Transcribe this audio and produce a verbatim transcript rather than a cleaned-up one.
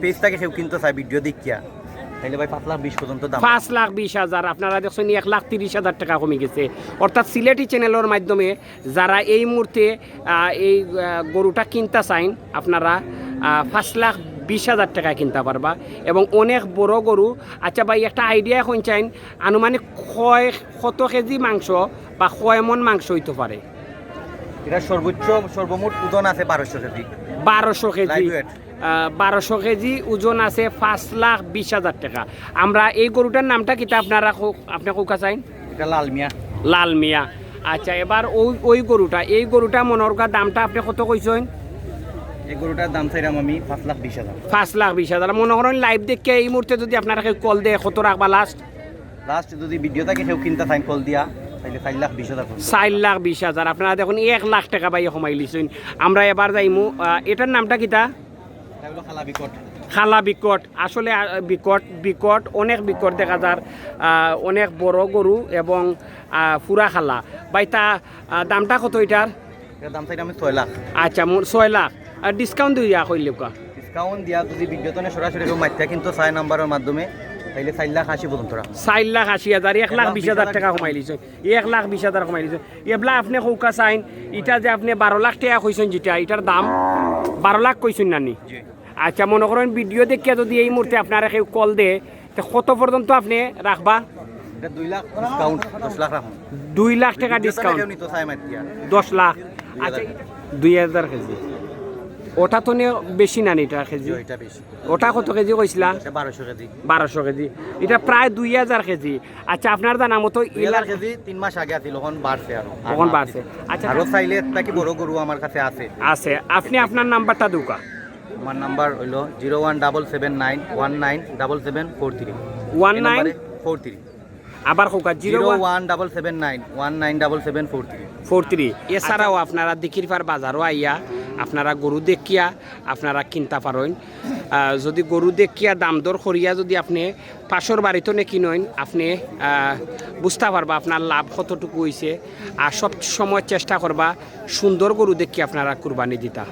পেজ থাকি কেউ কিনতো চায় ভিডিও দেখিয়া, তাইলে ভাই পাঁচ লাখ বিশ পর্যন্ত দাম। পাঁচ লাখ বিশ হাজার, আপনারা দেখছইন এক লাখ তিরিশ হাজার টেকা কমি গেছে। অর্থাৎ সিলেটি চ্যানেলর মাধ্যমে যারা এই মুহূর্তে আহ, এই আহ, গরুটা কিনতা চাইন, আপনারা আহ, পাঁচ লাখ বিশ হাজার টেকায় কিনতা পারবা এবং অনেক বড় গরু। আচ্ছা ভাই, একটা আইডিয়া এখন চাইন, আনুমানিক কয়, কত কেজি মাংস বা কয় মন মাংস হইতে পারে? এটা সর্বোচ্চ, সর্বমোট ওজন আছে বারোশো কেজি। বারোশো কেজি। Live weight। আহ, বারোশো কেজি ওজন আছে পাঁচ লাখ বিশ হাজার টেকা। আমরা এই গরুটার নামটা কিতা আপনারা কউ-, আপনি কউকা চাইন? এটা লাল মিয়া। লাল মিয়া। আচ্ছা, এবার ওই, ওই গরুটা, এই গরুটা মনে করকা দামটা আপনি কত কইছইন? এই গরুটার দাম চাইলাম আমি পাঁচ লাখ বিশ হাজার। পাঁচ লাখ বিশ হাজার। মনে করেন লাইভ দেখিয়া এই মুহূর্তে যদি আপনারা কেউ কল দেয়, কত রাখবা লাস্ট? লাস্ট যদি ভিডিও থাকি কেউ কিনতা চাইন কল দিয়া, তাইলে চার লাখ বিশ হাজার পর্যন্ত। চার লাখ বিশ হাজার। আপনারা দেখুন এক লাখ টেকা ভাই কমাই লিছইন। আমরা এবার যাইমু, আহ, এটার নামটা কিতা? এটা হলো কালা বিকট। কালা বিকট। আসলে আহ, বিকট, বিকট, অনেক বিকট দেখা যার, আহ, অনেক বড় গরু এবং আহ, পুরা কালা। ভাই তা আহ, দামটা কত এটার? এটার দাম চাইলাম আমি ছয় লাখ। আচ্ছা, মোর ছয় লাখ। আর ডিসকাউন্ট দিয়া কইলে কা? ডিসকাউন্ট দিয়া যদি ভিডিও তনে সরাসরি কেউ মাতিয়া কিনতো চায় নাম্বারের মাধ্যমে, তাইলে চার লাখ আশি পর্যন্ত রাখবো। চার লাখ আশি হাজার, এক লাখ বিশ হাজার টেকা কমাই লিছইন। এক লাখ বিশ হাজার কমাই লিছইন। এবলা আপনি কউকা চাইন, ইটা যে আপনি বারো লাখ টেকা কইছইন যেটা, ইটার দাম বারো লাখ কইছইন না নি? জি। আচ্ছা, মনে করেন ভিডিও দেখিয়া যদি এই মুহূর্তে আপনারা কেউ কল দে, তে কত পর্যন্ত আপনি রাখবা? এটা দুই লাখ ডিসকাউন্ট, দশ লাখ রাখুন। দুই লাখ টেকা ভিডিও তনে ডিসকাউন্ট। কেউ নিতো চায় মাতিয়া। দশ লাখ। আচ্ছা, দুই হাজার কেজি। ওটা তো নিয়ে বেশি না নি, এটা কেজি? জি, এটা বেশি। ওটা কত কেজি কইছিলা? এটা বারোশো কেজি। বারোশো কেজি। এটা প্রায় দুই হাজার কেজি। আচ্ছা, আপনার জানা মতো দুই হাজার কেজি তিন মাস আগে আছিল, এখন বাড়ছে আরো। এখন বাড়ছে। আচ্ছা, আরো চাইলে এর থাকি বড় গরু আমার কাছে আছে। আছে। আপনি আপনার নাম্বারটা দেউকা। আমার নাম্বার হইলো zero one double seven nine one nine double seven four three. One nine? Four three. আবার কউকা, zero zero one one double seven nine one nine double seven four three. Four three. এছাড়াও আপনারা দিকিরপার বাজারও আইয়া আপনারা গরু দেখিয়া আপনারা কিনতা পারইন। আহ, যদি গরু দেখিয়া দাম দর করিয়া যদি আপনি পাশর বাড়িত নে কিনইন, আপনি আহ, বুঝতা পারবা আপনার লাভ কতটুকু হইছে। আর সব সময় চেষ্টা করবা সুন্দর গরু দেখিয়া আপনারা কুরবানি দিতা।